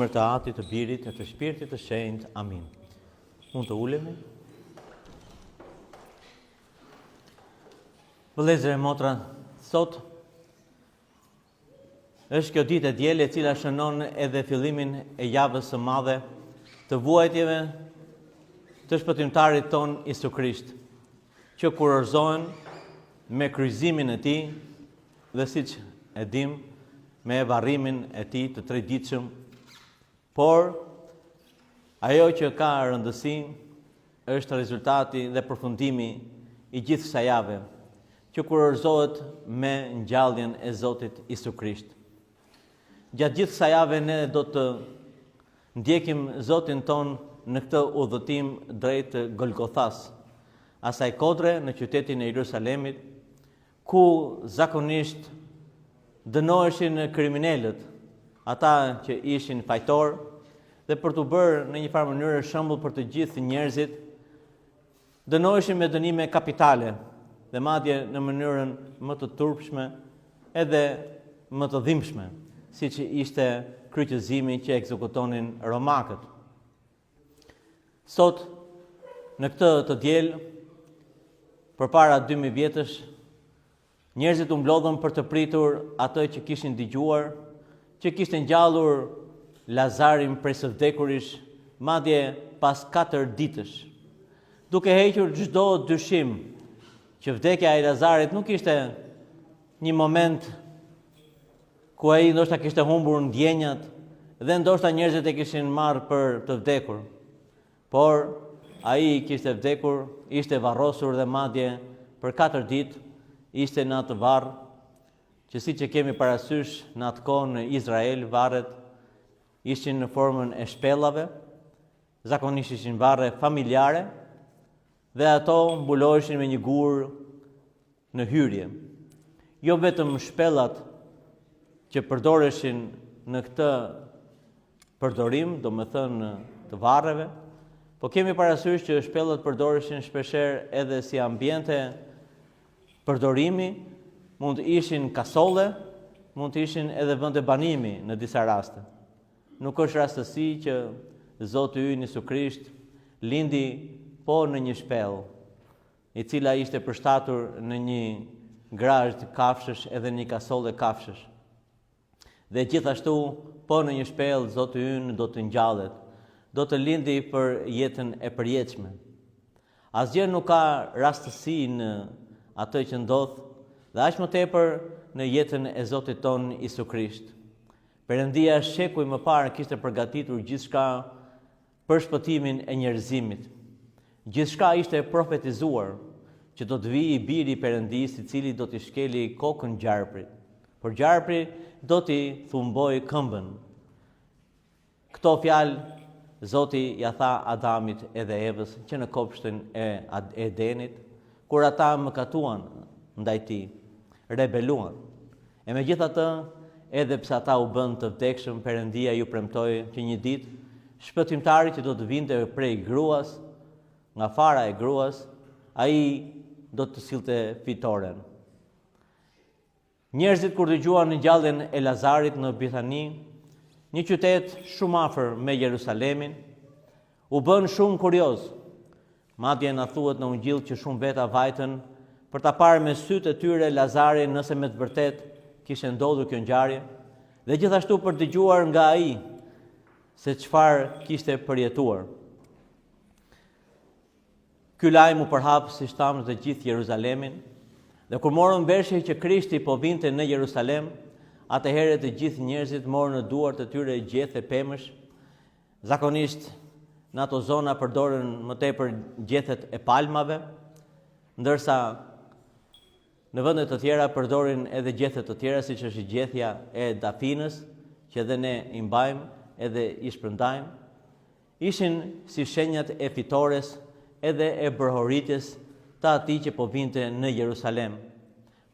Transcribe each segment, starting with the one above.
emër të Atit, të Birit e të Shpirtit të Shenjtë. Amin. Mund të ulemi. Vëllezër e motra, sot është kjo ditë e diel e cila shënon edhe fillimin e javës së madhe të vuajtjeve të shpëtimtarit tonë Isu Krisht, që kurorëzohen me kryqëzimin e tij dhe siç e dimë me varrimin e tij të treditshëm, por ajo që ka rëndësi është rezultati dhe përfundimi i gjithë kësaj jave, që kurorëzohet me ngjalljen e Zotit Isu Krisht. Gjatë gjithë kësaj jave ne do të ndjekim Zotin tonë në këtë udhëtim drejt Golgothas, asaj kodre në qytetin e Jerusalemit, ku zakonisht dënoheshin kriminelët, ata që ishin fajtorë, dhe për t'u bërë në një farë mënyre shembull për të gjithë njerëzit, dënoheshin me dënime kapitale dhe madje në mënyrën më të turpshme edhe më të dhimbshme, siç ishte kryqëzimi që ekzekutonin romakët. Sot, në këtë të diel, përpara 2000 vjetësh, njerëzit u mblodhën për të pritur atë që kishin dëgjuar, që kishte ngjallur Lazarin prej së vdekurish, madje pas 4 ditësh. Duke hequr çdo dyshim që vdekja e Lazarit nuk ishte një moment ku ai ndoshta kishte humbur ndjenjat dhe ndoshta njerëzit e kishin marrë për të vdekur. Por ai kishte vdekur, ishte varrosur dhe madje për 4 ditë ishte në atë varr që siç e kemi parasysh në atë kohë në Izrael varret ishin në formën e shpellave, zakonisht ishin varre familjare dhe ato mbuloheshin me një gur në hyrje. Jo vetëm shpellat që përdoreshin në këtë përdorim, domethënë të varreve, po kemi parasysh që shpellat përdoreshin shpeshherë edhe si ambiente përdorimi, mund të ishin kasolle, mund të ishin edhe vende banimi në disa raste. Nuk është rastësi që Zoti ynë Jezu Krisht lindi po në një shpellë, e cila ishte përshtatur në një grazhd kafshësh edhe një kasolle kafshësh. Dhe gjithashtu, po në një shpellë Zoti ynë do të ngjallet, do të lindi për jetën e përjetshme. Asgjë nuk ka rastësi në atë që ndodh dhe aq më tepër në jetën e Zotit tonë Jezu Krisht. Perëndia shekuj më parë kishte përgatitur gjithçka për shpëtimin e njerëzimit. Gjithçka ishte profetizuar që do të vijë i biri i Perëndisë i cili do t'i shkeli kokën gjarprit, por gjarpri do t'i thumbojë këmbën. Këto fjalë Zoti ia tha Adamit edhe Evës që në kopshtin e Edenit, kur ata mëkatuan ndaj tij, rebeluan. E megjithatë, edhe pse ata u bënë të vdekshëm, Perëndia ju premtoi që një ditë shpëtimtari që do të vinte prej gruas, nga fara e gruas, ai do të sillte fitoren. Njerëzit kur dëgjuan ngjalljen e Lazarit në Bithani, një qytet shumë afër me Jerusalemin, u bënë shumë kuriozë. Madje na thuhet në Ungjill që shumë veta vajtën për ta parë me sytë e tyre Lazarin nëse me të vërtetë kishte ndodhur kjo ngjarje dhe gjithashtu për të dëgjuar nga ai se çfarë kishte përjetuar. Ky lajm u përhap, siç thamë, në të gjithë Jeruzalemin, dhe kur morën vesh që Krishti po vinte në Jeruzalem, atëherë të gjithë njerëzit morën në duart e tyre gjethe pemësh Zakonisht në ato zona përdoren më tepër gjethet e palmave, ndërsa në vende të tjera përdorin edhe gjethe të tjera, siç është gjethja e dafinës, që edhe ne i mbajmë edhe i shpërndajmë. Ishin si shenjat e fitores edhe e brohoritjes të atij që po vinte në Jerusalem.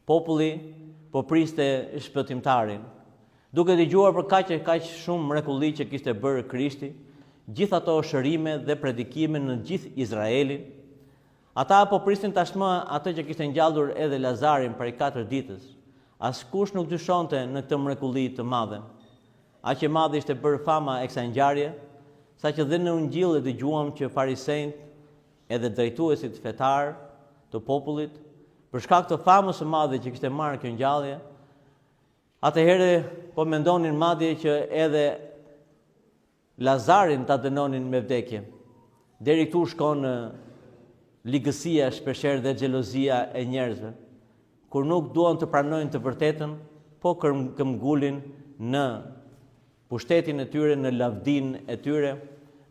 Populli po priste shpëtimtarin. Duke dëgjuar për kaq e kaq shumë mrekulli që kishte bërë Krishti, gjithë ato shërime dhe predikime në gjithë Izraelin, ata po prisnin tashmë atë që kishte ngjallur edhe Lazarin prej katër ditësh. Askush nuk dyshonte në këtë mrekulli të madhe. Aq e madhe ishte bërë fama e kësaj ngjarje, saqë dhe në Ungjill e dëgjuam që farisenjtë edhe drejtuesit fetarë të popullit, për shkak të famës së madhe që kishte marrë kjo ngjallje, atëherë po mendonin madje që edhe Lazarin ta dënonin me vdekje. Deri këtu shkon ligësia shpeshherë dhe xhelozia e njerëzve. Kur nuk duan të pranojnë të vërtetën, po këmbgulin në pushtetin e tyre, në lavdinë e tyre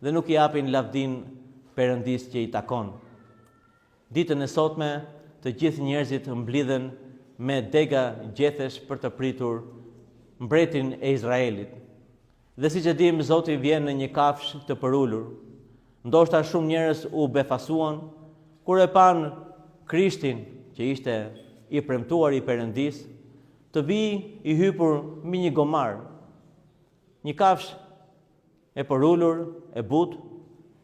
dhe nuk i japin lavdinë Perëndisë që i takon. Ditën e sotme të gjithë njerëzit mblidhen me dega gjethesh për të pritur mbretin e Izraelit. Dhe siç e dimë, Zoti vjen në një kafshë të përulur. Ndoshta shumë njerëz u befasuan kur e panë Krishtin, që ishte i premtuari i Perëndisë, të vijë i hypur mbi një gomar. Një kafshë e përulur, e butë,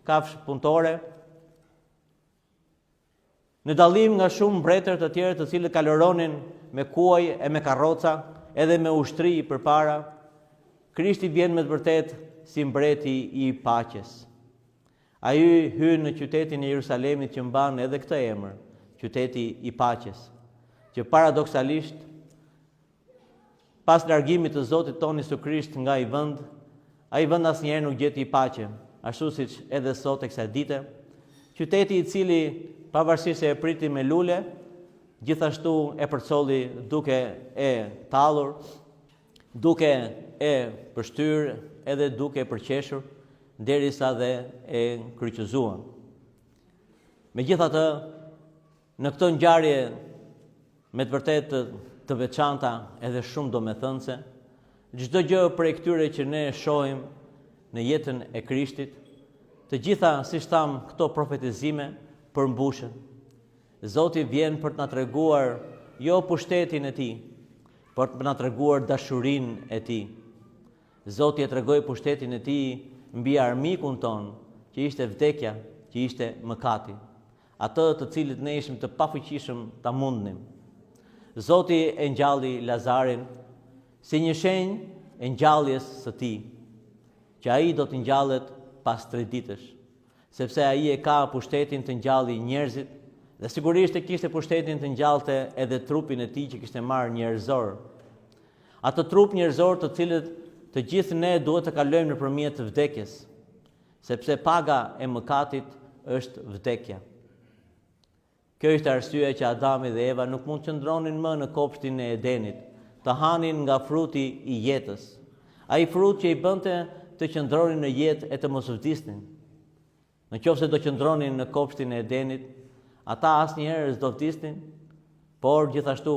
kafshë punëtore, Në dallim nga shumë mbretër të tjerë të cilët kalëronin me kuaj e me karroca, edhe me ushtri përpara, Krishti vjen me të vërtetë si mbreti i paqes. Ai hyn në qytetin e Jerusalemit që mban edhe këtë emër, qyteti i paqes, që paradoksalisht Pas largimit të Zotit tonë Jisu Krisht nga ai vend, ai vend asnjëherë nuk gjeti paqe, ashtu siç edhe sot e kësaj dite, qyteti i cili pavarësisht se e priti me lule, gjithashtu e përcolli duke e tallur, duke e pështyrë edhe duke e përqeshur, derisa dhe e kryqëzuan. Megjithatë, Në këto ngjarje me të vërtetë të veçanta edhe shumë domethënëse, çdo gjë prej këtyre që ne shohim në jetën e Krishtit, të gjitha, siç thamë, këto profetizime përmbushen. Zoti vjen për të na treguar jo pushtetin e tij, por të na treguar dashurinë e tij. Zoti e tregoi pushtetin e tij mbi armikun tonë, që ishte vdekja, që ishte mëkati. Atë të cilit ne ishim të pafuqishëm ta mundnim. Zoti e ngjalli Lazarin si një shenjë e ngjalljes së tij, që ai do të ngjallet pas tri ditësh, sepse ai e ka pushtetin të ngjalli njerëzit dhe sigurisht e kishte pushtetin të ngjallte edhe trupin e tij që kishte marrë njerëzor. Atë trup njerëzor të cilët të gjithë ne duhet të kalojmë nëpërmjet vdekjes. Sepse paga e mëkatit është vdekja. Kjo ishte arsyeja që Adami dhe Eva nuk mund të qëndronin më në kopshtin e Edenit, të hanin nga fruti i jetës. Ai frut që i bënte të qëndronin në jetë e të mos vdisnin. Në qoftë se do qëndronin në kopshtin e Edenit, ata asnjëherë s'do vdisnin, por gjithashtu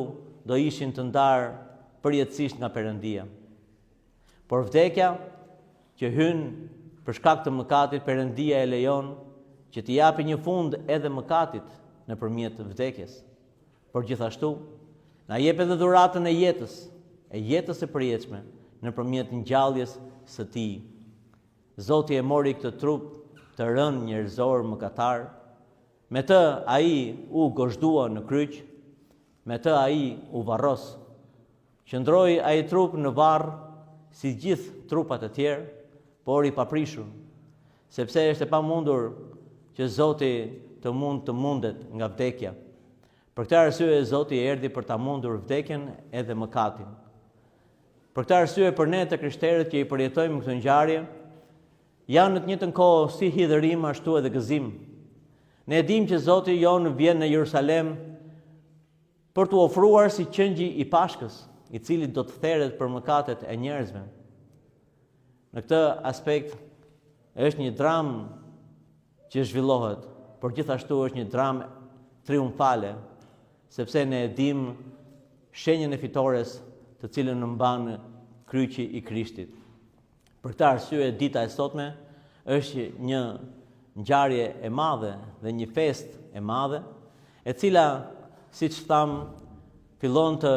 do ishin të ndarë përjetësisht nga Perëndia. Por vdekja që hyn për shkak të mëkatit, Perëndia e lejon që t'i japi një fund edhe mëkatit nëpërmjet vdekjes. Por gjithashtu, na jep edhe dhuratën e jetës, e jetës së përjetshme, nëpërmjet ngjalljes së tij. Zoti e mori këtë trup të rënë njerëzor mëkatar, me të ai u gozhdua në kryq, me të ai u varros. Qëndroi ai trup në varr si gjithë trupat e tjerë, por i paprishur, sepse është e pamundur që Zoti të mund të mundet nga vdekja. Për këtë arsye Zoti erdhi për ta mundur vdekjen edhe mëkatin. Për këtë arsye për ne të krishterët që i përjetojmë këto ngjarje, janë në të njëjtën kohë si hidhërim ashtu edhe gëzim. Ne e dimë që Zoti jonë vjen në Jerusalem Për t'u ofruar si qengji i Pashkës, i cili do të theret për mëkatet e njerëzve. Në këtë aspekt është një dramë që zhvillohet, por gjithashtu është një dramë triumfale, sepse ne e dimë shenjën e fitores të cilën mban kryqi i Krishtit. Për këtë arsye dita e sotme është një ngjarje e madhe dhe një festë e madhe, e cila, siç thamë, fillon të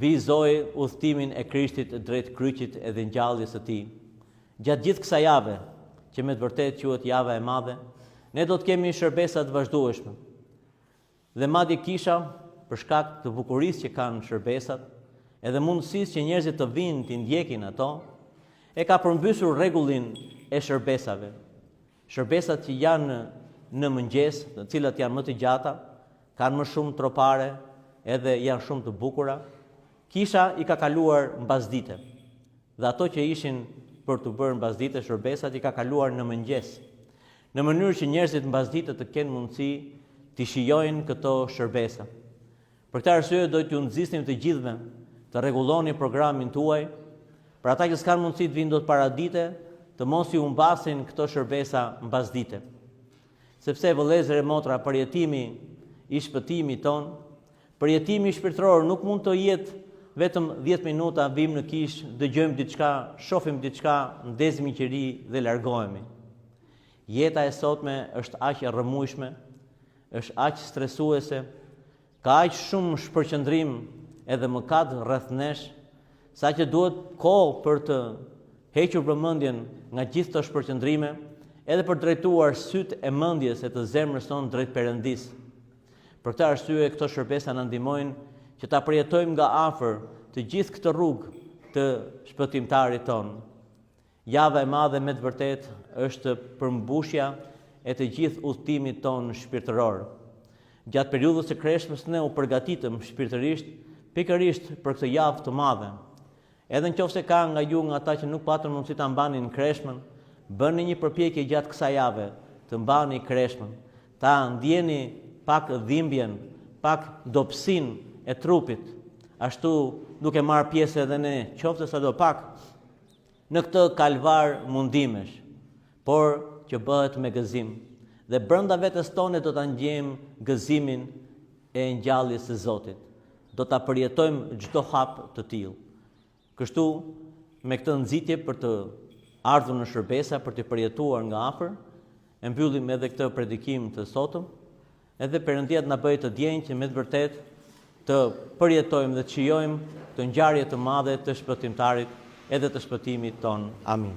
vijëzojë udhëtimin e Krishtit drejt kryqit edhe ngjalljes së tij. Gjatë gjithë kësaj jave, që me të vërtetë quhet java e madhe, ne do të kemi shërbesa të vazhdueshme. Dhe madje kisha, për shkak të bukurisë që kanë shërbesat, edhe mundësisë që njerëzit të vijnë t'i ndjekin ato, e ka përmbysur rregullin e shërbesave. Shërbesat që janë në mëngjes, të cilat janë më të gjata, kanë më shumë tropare, edhe janë shumë të bukura, kisha i ka kaluar mbasdite. Dhe ato që ishin për t'u bërë mbasdite shërbesat i ka kaluar në mëngjes. Në mënyrë që njerëzit mbasdite të kenë mundësi t'i shijojnë këto shërbesa. Për këtë arsye do t'ju nxisnim të gjithëve të rregulloni programin tuaj, për ata që s'kanë mundësi të vijnë dot paradite, të mos i humbasin këto shërbesa mbasdite. Sepse vëllezër e motra, përjetimi i shpëtimit tonë, përjetimi shpirtëror nuk mund të jetë vetëm 10 minuta vijmë në kishë, dëgjojmë diçka, shohim diçka, ndezim një qiri dhe largohemi. Jeta e sotme është aq e rrëmujshme, është aq stresuese, ka aq shumë shpërqendrim edhe mëkat rreth nesh, saqë duhet kohë për të hequr vëmendjen nga gjithë këto shpërqendrime, edhe për drejtuar sytë e mendjes e të zemrës sonë drejt Perëndisë. Për këtë arsye këto shërbesa na ndihmojnë që ta përjetojmë nga afër të gjithë këtë rrugë të shpëtimtarit tonë. Java e Madhe me të vërtetë është përmbushja e të gjithë udhëtimit tonë shpirtëror. Gjatë periudhës së kreshmës ne u përgatitëm shpirtërisht pikërisht për këtë javë të madhe. Edhe në qoftë se ka nga ju nga ata që nuk patën mundësi ta mbanin kreshmën, bëni një përpjekje gjatë kësaj jave të mbani kreshmën, ta ndjeni pak dhimbjen, pak dobësinë e trupit, ashtu duke marrë pjesë edhe ne, qoftë sado pak, Në këtë kalvar mundimesh, por që bëhet me gëzim, dhe brenda vetes tone do ta ndjejmë gëzimin e ngjalljes së Zotit. Do ta përjetojmë çdo hap të tillë. Kështu, me këtë nxitje për të ardhur në shërbesa, për të përjetuar nga afër, e mbyllim edhe këtë predikim të sotëm, Edhe Perëndia të na bëjë të ndjenjë që me të vërtetë të përjetojmë dhe të shijojmë këtë ngjarje të madhe të shpëtimtarit edhe të shpëtimit tonë. Amin.